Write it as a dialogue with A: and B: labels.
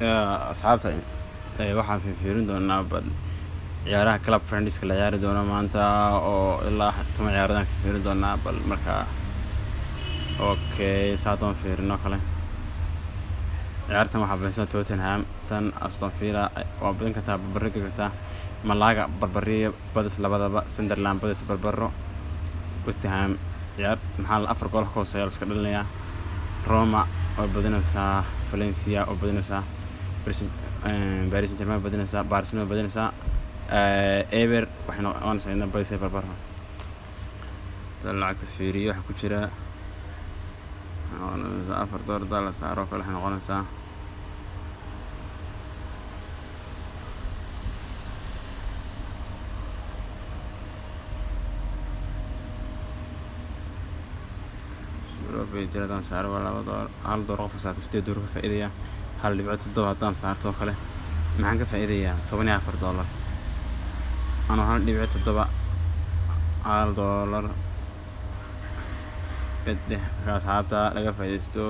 A: Asxaabta, waxaan fiirin doonaa bal ciyaaraha Club Friendlyska la ciyaari doono maanta oo ilaa 10 ciyaarood aan fiirin doonaa bal. Marka okay, saadaan fiirino kale, ciyaartan waxaa badinsan Tottenham, tan Aston Villa waa badin kartaa, barbaro geli kartaa. Malaga barbariyo badis labadaba, Sunderland badis barbaro, West Ham ciyaar maxaa 4 gool ka hooseeya la iska dhalinayaa, Roma oo badinaysaa, Valencia oo badinaysaa, Paris Saint-Germain badinaysaa, Barcelona badinaysaa, eber waxay noqonaysaa inna badisay barbaro. Tan lacagta fiiriyo waxa ku jira, waxay noqonaysaa $4 hadaa la saaro kale, waxay noqonaysaa haddaan saaro waa $2, $1 qofka saarta $8 ka faa'iidaya. 1.7 haddaan saarto oo kale maxaan ka faa'iidayaa? $14 anoo 1.7, $1 bedeh. Marka asxaabta laga faa'iidaysto.